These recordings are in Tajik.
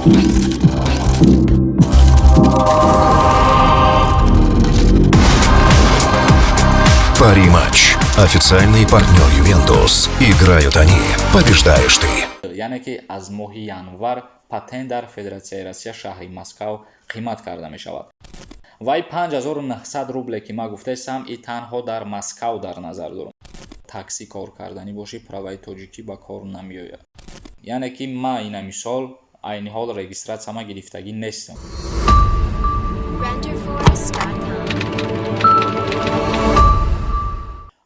Пари-матч. Официальный партнер «Ювентус». Играют они. Побеждаешь ты. Яъне ки аз моҳи январ патент дар Федератсияи Россия, шаҳри Москав қимат карда мешавад. Вай 5900 рубле, ки ман гуфтаистам, и танҳо дар Москав дар назар дорам. Таксӣ кор карданӣ бошӣ, праваи тоҷикӣ ба кор намеояд. Яъне ки ман ина мисол айни ҳол регистратсияма гирифтагӣ нестам. Renderforest.com.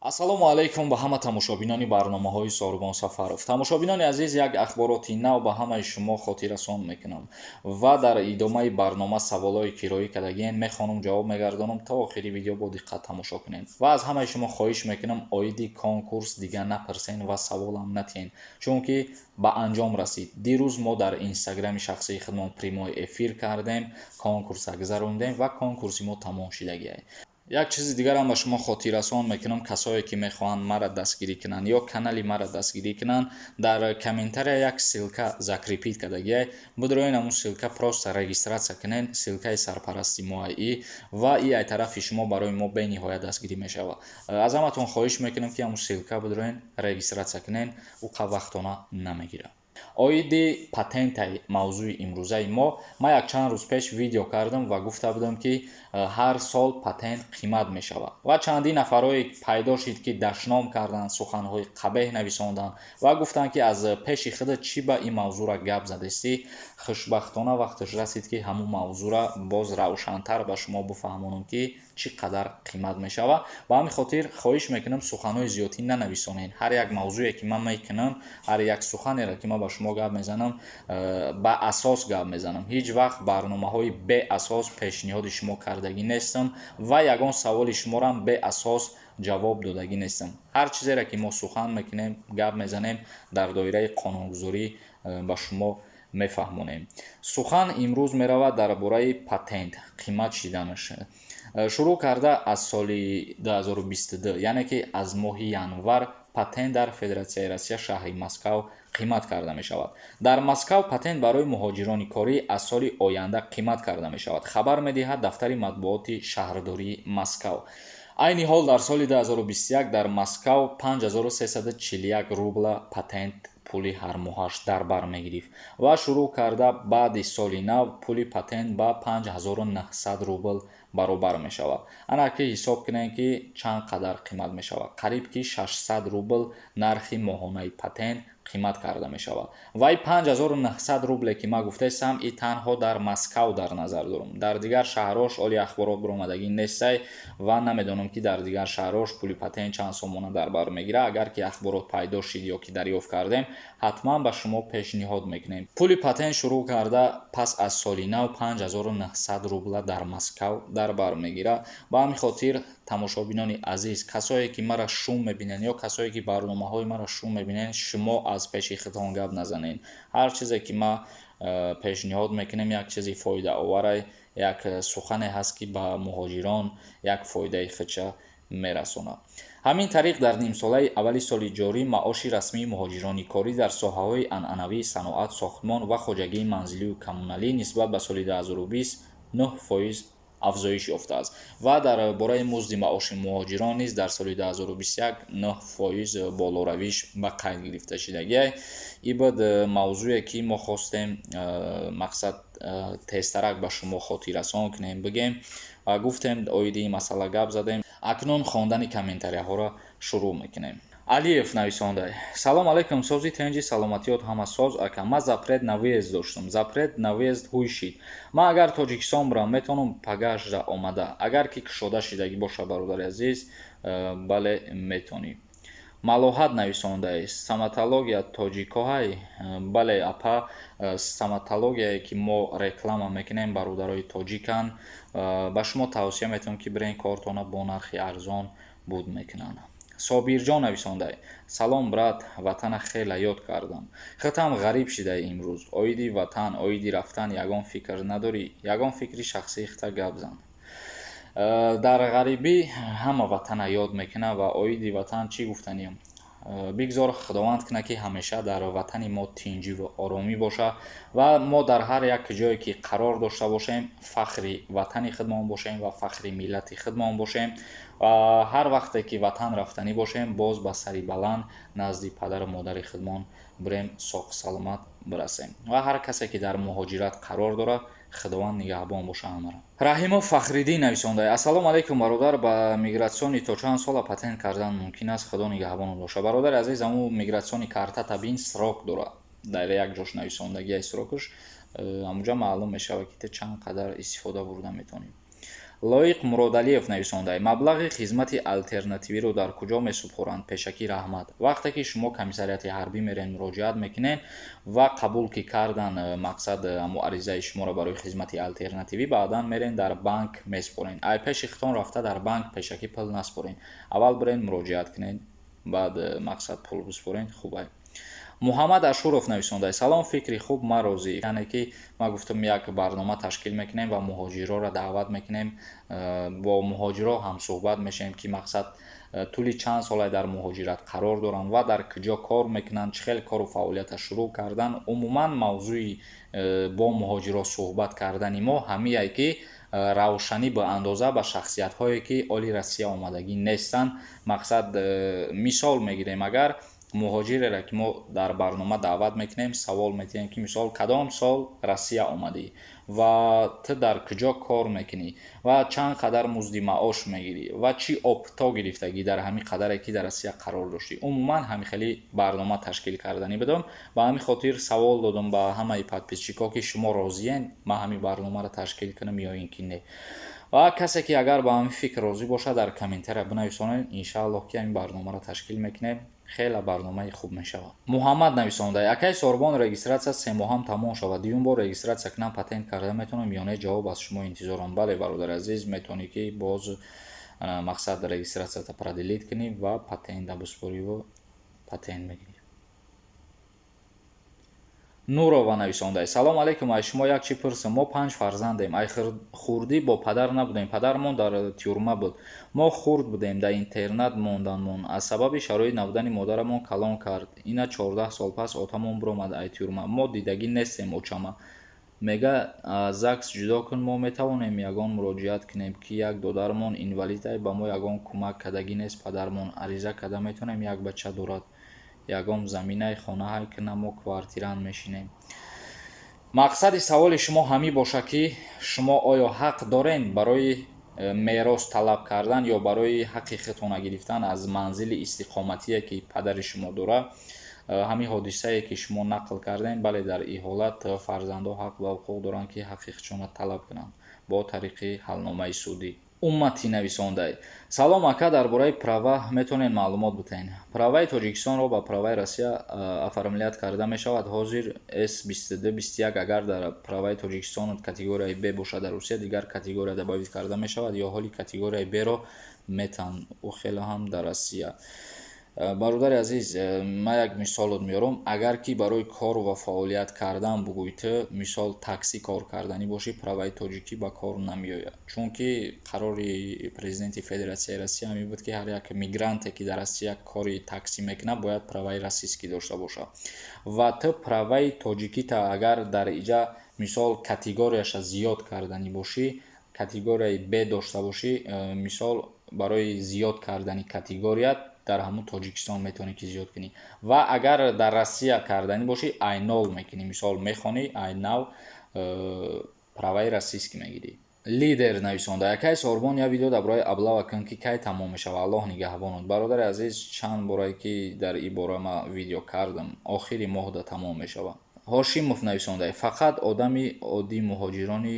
Ассалому алайкум ба ҳама тамошобинони барномаҳои Сорбон Сафаров. Тамошобинони азиз, як ахбороти нав ба ҳамаи шумо хотиррасон мекунам ва дар идомаи барнома саволҳои кироӣ кардагиен мехонам, ҷавоб мегардонам. То охири видео бо диққат тамошо кунед ва аз ҳамаи шумо хоҳиш мекунам, оиди конкурс дигар напурсен ва саволам натиҳен, чунки ба анҷом расид. Дирӯз мо дар инстаграми шахсии худмон прямой эфир кардем, конкурса гузарондем ва конкурси мо тамом шидагиай. Як чизи дигарам ба шумо хотиррасон мекунам: касое ки мехоҳанд маро дастгирӣ кунанд ё канали маро дастгирӣ кунанд, дар комментария як ссылка закрепить кардагиай. Бидроен, ҳамун ссылка просто регистрация кунен. Ссылкаи сарпарасти моаи ва и ай тарафи шумо барои мо бениҳоят дастгирӣ мешавад. Аз ҳаматон хоҳиш мекунам, ки ҳамун ссылка бидроен, регистрация кунен, ӯ қа вақтона намегирад. Оиди патентаи мавзӯи имрӯзаи мо, ман якчанд рӯз пеш видео кардам ва гуфта будам, ки ҳар сол патент қимат мешавад ва чандин нафарҳое пайдо шид, ки дашном карданд, суханҳои қабеҳ нависонданд ва гуфтанд, ки аз пеши худат чӣ ба ин мавзӯъра гап задестӣ. Хушбахтона, вақташ расид, ки ҳамун мавзӯъра боз равшантар ба шумо бифаҳмонам, ки чӣ қадар қимат мешавад. Ба ҳамин хотир хоҳиш мекунам, суханҳои зиёдтӣ нанависонед. Ҳар як мавзӯе, ки ман мекунам, ҳар як суханеро, ки ман ба шумо гап мезанам, ба асос гап мезанам. Ҳеҷ вақт барномаҳои беасос пешниҳоди шумо кардагӣ нестам ва ягон саволи шуморам беасос ҷавоб додагӣ нестам. Ҳар чизеро, ки мо сухан мекунем, гап мезанем, дар доираи қонунгузорӣ ба шумо мефаҳмонем. Сухан имрӯз меравад дар бораи патент қимат шиданаш. Шурӯъ карда аз соли 2022, яъне ки аз моҳи январ патент дар Федератсияи Россия, шаҳри Москав қимат карда мешавад. Дар Москав патент барои муҳоҷирони корӣ аз соли оянда қимат карда мешавад, хабар медиҳад дафтари матбуоти шаҳрдории Москав. Айни ҳол дар соли 2021 дар Москав 5341 рубла патент пули ҳармоҳаш дар бар мегирифт ва шурӯъ карда баъди соли нав пули патент ба 5900 рубл баробар мешавад. Ана ки ҳисоб кунем, ки чанд қадар қимат мешавад: қариб ки 600 рубл нархи моҳонаи патент қимат карда мешавад. Вай 5900 рубле, ки ман гуфтаистам, и танҳо дар Москав дар назар дорам. Дар дигар шаҳрҳош оли ахборот биромадагӣ нестай ва намедонам, ки дар дигар шаҳрҳош пули патент чанд сомона дар бар мегирад. Агар ки ахборот пайдо шид ё ки дарёфт кардем, ҳатман ба шумо пешниҳод мекунем. Пули патент шурӯъ карда пас аз соли нав 5900 рубла дар Москав дар бар мегирад. Ба ҳамин хотир, тамошобинони азиз, касое ки маро шум мебинанд ё касое ки барномаҳои маро шум мебинанд, шумо аз пеши худтон гап назанед. Ҳар чизе, ки ман пешниҳод мекунем, як чизи фоидаоварай, як сухане ҳаст, ки ба муҳоҷирон як фоидаи худша мерасонад. Ҳамин тариқ, дар нимсолаи аввали соли ҷорӣ маоши расмии муҳоҷирони корӣ дар соҳаҳои анъанавии саноат, сохтмон ва хоҷагии манзилию коммуналӣ нисбат ба соли 2020 9% афзоиш ёфтааст. Ва дар бораи музди маоши муҳоҷирон низ дар соли 2021 9% болоравиш ба қайд гирифта шидагиай. И буд мавзӯе, ки мо хостем, мақсад, тезтарак ба шумо хотиррасон кунем, бигем ва гуфтем, оиди ин масъала гап задем. Акнун хондани комментарияҳоро шурӯъ мекунем. Алиев нависонда: «Салом алайкум, сози, тенҷи, саломатиёт ҳама соз. Ака, ман запрет на въезд доштум, запрет на въезд ҳуй шид. Ман агар Тоҷикистон бурам, метавонам пагажда омада, агар ки кушода шидагӣ боша?» Бародари азиз, бале, метавонӣ. Малоҳат нависондааст: «Стоматология тоҷикоҳай?» Бале, апа, стоматологияе, ки мо реклама мекунем, бародарои тоҷиканд. Ба шумо тавсия метавонам, ки бирен, кортона бо нархи арзон буд мекунанд. Собирҷон нависондай: «Салом, брат, ватана хеле ёд кардам. Худам ғариб шидаи имрӯз. Оиди ватан, оиди рафтан ягон фикр надорӣ? Ягон фикри шахсии худта гап зан». Дар ғарибӣ ҳама ватана ёд мекунад ва оиди ватан чӣ гуфтаниям? Бигзор Худованд кунад, ки ҳамеша дар ватани мо тинҷӣ ва оромӣ боша ва мо дар ҳар як ҷое ки қарор дошта бошем, фахри ватани худмон бошем ва фахри миллати худмон бошем ва ҳар вақте ки ватан рафтанӣ бошем, боз ба сари баланд назди падару модари худмон бирем, соғ саломат бирасем. Ва ҳар касе ки дар муҳоҷират қарор дорад, Худованд нигаҳбон боша ҳамаро. Раҳимов Фахриддин нависонда: «Ассалому алайкум, бародар, ба миграционный то чанд сола патент кардан мумкин аст? Худо нигаҳбонат боша». Бародари азиз, аму миграционный картата бин, срок дорад, дар як ҷош нависондагиай срок аш, амуҷа маълум мешавад, ки ту чанд қадар истифода бурда метавонӣ. Лоиқ Муродалиев нависонда: «Маблағи хизмати алтернативиро дар куҷо месупоранд? Пешакӣ раҳмат». Вақте ки шумо комиссариати ҳарбӣ мерен, муроҷиат мекунед ва қабул ки кардан, мақсад, ҳамо аризаи шуморо барои хизмати алтернативӣ, баъдан мерен, дар банк месупорен. Ай пеши хитон рафта дар банк пешакӣ пул наспорен, аввал бирен, муроҷиат кунед, баъд, мақсад, пул бисупорен, хубай. Муҳаммад Ашуров нависонда: «Салом, фикри хуб, ман розӣ». Яъне ки ман гуфтам, як барнома ташкил мекунем ва муҳоҷирҳоро даъват мекунем, бо муҳоҷирҳо ҳамсӯҳбат мешавем, ки, мақсад, тӯли чанд соле дар муҳоҷират қарор доранд ва дар куҷо кор мекунанд, чӣ хел кору фаъолията шурӯъ карданд. Умуман, мавзӯи бо муҳоҷирҳо суҳбат кардани мо ҳамие ки равшанӣ ба андоза ба шахсиятҳое ки оли Россия омадагӣ нестанд. Мақсад, мисол мегирем, агар муҳоҷиреро ки мо дар барнома даъват мекунем, савол метиҳем, ки мисол, кадом сол Россия омадӣ ва ту дар куҷо кор мекунӣ ва чанд қадар музди маош мегирӣ ва чӣ опыт о гирифтагӣ дар ҳамин қадаре ки дар Россия қарор доштӣ. Умуман, ҳамин хеле барнома ташкил карданӣ будам. Ба ҳамин хотир савол додам ба ҳамаи подписчик ҳо, ки шумо розиен ман ҳамин барномаро ташкил кунам ё ин ки не. Ва касе ки агар ба ҳамин фикр розӣ бошад, дар комментария бинависонед. Иншааллоҳ, ки ҳамин барномаро ташкил мекунем, хеле барномаи хуб мешавад. Муҳаммад нависонда: «Акай Сорбон, регистрация 3 моҳам тамом шавад, дуюм бор регистрация кунам, патент карда метавонам ё не? Ҷавоб аз шумо интизорам». Бале, бародари азиз, метавонӣ ки боз, мақсад, регистрация та продлить кунӣ ва патента биспориву патент мегирӣ. Нурова нависонда: «Салом алейкум, ай шумо як чӣ пурсам. Мо панҷ фарзандем. Ай хурдӣ бо падар набудем, падармон дар тюрьма буд. Мо хурд будем, дар интернат монданмон. Аз сабаби шароит набудани модарамон калон кард. Ина 14 сол пас отамон биромад ай тюрьма, мо дидагӣ нестем очама. Мега, ЗАГС ҷудо кун. Мо метавонем ягон муроҷиат кунем, ки як додармон инвалид ай, ба мо ягон кӯмак кардагӣ нест падармон. Ариза карда метавонем? Як бача дорад, ягон заминаи хонаҳай ки на, мо квартирант мешинем». Мақсади саволи шумо ҳамин бошад, ки шумо оё ҳақ дорен барои мерос талаб кардан ё барои ҳаққи худтона гирифтан аз манзили истиқоматие ки падари шумо дорад. Ҳамин ҳодисае ки шумо нақл кардем, бале, дар ин ҳолат фарзандҳо ҳақ ва ҳуқуқ доранд, ки ҳаққи худшонро талаб кунанд бо тариқи ҳалномаи судӣ. Умматӣ нависондай: «Салом, ака, дар бораи права метавонед маълумот битаҳед? Права и Тоҷикистонро ба права и Россия оформлять карда мешавад? Ҳозир с 22 21, агар дар права и Тоҷикистон категорияи б бошад, дар Русия дигар категория добавить карда мешавад ё ҳоли категорияи б-ро метаҳанд ӯ хеле ҳам дар Россия?» Бародари азиз, ман як мисолот меорам. Агар ки барои кор ва фаъолият кардан бугӯй, ту мисол таксӣ кор карданӣ бошӣ, права и тоҷикӣ ба кор намеояд, чунки қарори президенти Федератсияи Россия ҳамин буд, ки ҳар як мигранте ки дар Россия кори таксӣ мекунад, бояд права и российский дошта бошад. Ва ту права и тоҷикита агар дар иҷа мисол категорияша зиёд карданӣ бошӣ, категорияи б дошта бошӣ, мисол, барои зиёд кардани категорият дар ҳамун Тоҷикистон метавонӣ ки зиёд кунӣ. Ва агар дар Россия карданӣ бошӣ, ай нол мекунӣ, мисол, мехонӣ, ай нав права и российский мегирӣ. Лидер нависонда: «Акай Сорбон, як видео дар бораи облава кун, ки кай тамом мешавад. Аллоҳ нигаҳбонад». Бародари азиз, чанд борае ки дар ин бора ман видео кардам, охири моҳда тамом мешавад. Ҳошимов нависонда: «Фақат одами оддӣ, муҳоҷирони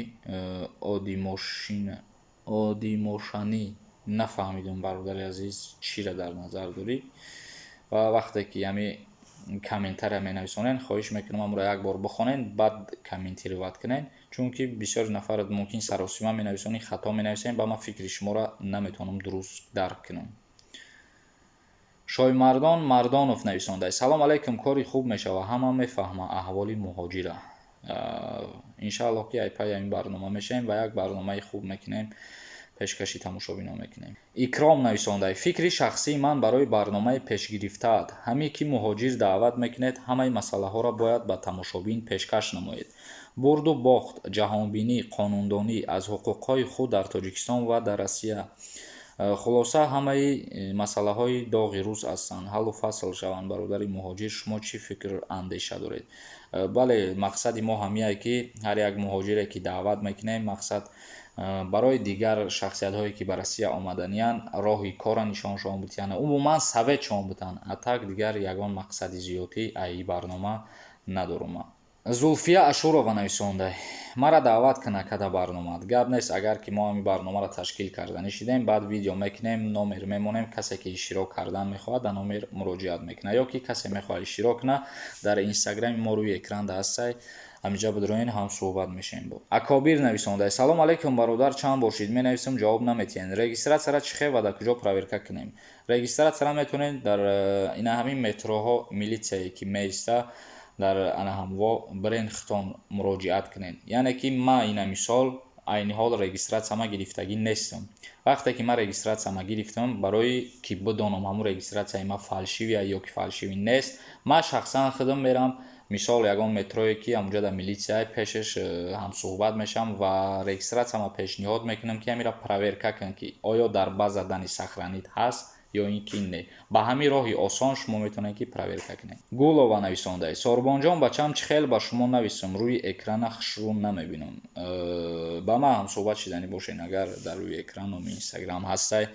оддимошинӣ». Нафаҳмидум, бародари азиз, чиро дар назар дорӣ. Ва вақте ки ҳами комментария менависонед, хоҳиш мекунам, амро як бор бихонед, баъд комментировать кунед, чунки бисёри нафар мумкин саросима менависонӣ, хато менависем ба ман фикри шуморо наметавонам дуруст дарк кунам. Шоимардон Мардонов нависонда: «Салом алайкум, кори хуб мешавад, ҳама мефаҳма аҳволи муҳоҷира». Иншааллоҳ, ки ай пайи ин барнома мешавем ва як барномаи хуб мекунем. Пешкаши тамошобинон мекунем. Икром нависонда: «Фикри шахсии ман барои барномаи пешгирифтаат ҳаме, ки муҳоҷир даъват мекунед, ҳамаи масъалаҳоро бояд ба тамошобин пешкаш намоед: бурду бохт, ҷаҳонбинӣ, қонундонӣ, аз ҳуқуқҳои худ дар Тоҷикистон ва дар Россия. Хулоса, ҳамаи масъалаҳои доғи рӯз ҳастанд, ҳаллу фасл шаванд. Бародари муҳоҷир, шумо чӣ фикр андеша доред?» Бале, мақсади мо ҳамияе, ки ҳар як муҳоҷире ки даъват мекунем, мақсад барои дигар шахсиятҳое, ки ба Россия омаданиянд, роҳи корра нишоншон бутиянд, умуман советшон бутанд. А так дигар ягон мақсади зиёдӣ аи барнома надорум. Зулфия Ашурова нависонда: «Мара даъват кина када барномаат». Гап нест, агар ки мо ҳамин барномаро ташкил карданӣ шидем, баъд видео мекунем, номер мемонем. Касе ки иштирок кардан мехоҳад, дар номер муроҷиат мекунад ё ки касе мехоҳад иштирок кунад, дар Инстаграми мо рӯи экран ҳастай, ҳаминҷа бидроен, ҳам суҳбат мешавем. Бо Акобир нависонда: «Салом алейкум, бародар, чанд бошид, менависам, ҷавоб наметиҳед. Регистратсияра чӣ хел ва дар куҷо проверка кунем?» Регистратсияра метавонед дар ина ҳамин метроҳо, милитсияе ки меиста, дар ана ҳамво бирен, хитон муроҷиат кунед. Яъне ки ма ина мисол айни ҳол регистратсияма гирифтагӣ нестам. Вақте ки ман регистратсияма гирифтам, барои ки бидонам ҳамун регистратсияи ма фальшивый ё ки фальшивый нест, ман шахсан худам мерам, мисол, ягон метрое ки ҳамунҷа дар милитсия пешаш ҳамсуҳбат мешавам ва регистратсияма пешниҳод мекунам, ки ҳамира проверка кун, ки оё дар база данных сохранить ҳаст ё ин ки не. Ба ҳамин роҳи осон шумо метавонед, ки проверка кунед. Гулова нависонда: «Сорбонҷон, бачам, чӣ хел ба шумо нависам? Рӯи экрана хушрӯ намебинам». Ба ман ҳамсуҳбат шиданӣ бошед, агар дар рӯи экран номи Инстаграм ҳастай,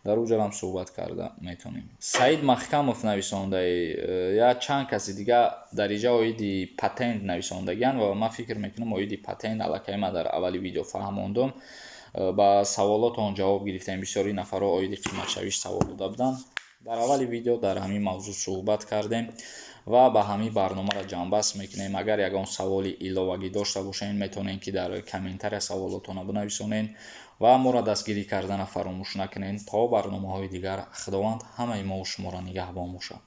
дар уҷарам суҳбат карда метавонем. Саид Маҳкамов нависондаи, я чанд каси дига дар иҷа оиди патент нависондагианд ва ман фикр мекунам, оиди патент аллакай ман дар аввали видео фаҳмондум, ба саволотон ҷавоб гирифтем. Бисёри нафарҳо оиди қиматшавиш савол дода буданд. Дар аввали видео дар ҳамин мавзӯъ суҳбат кардем ва ба ҳамин барномаро ҷамъбаст мекунем. Агар ягон саволи иловагӣ дошта бошед, метавонед, ки дар комментария саволотонро бинависонед ва моро дастгирӣ кардана фаромӯш накунед. То барномаҳои дигар, Худованд ҳамаи мову шуморо нигаҳбон бошад.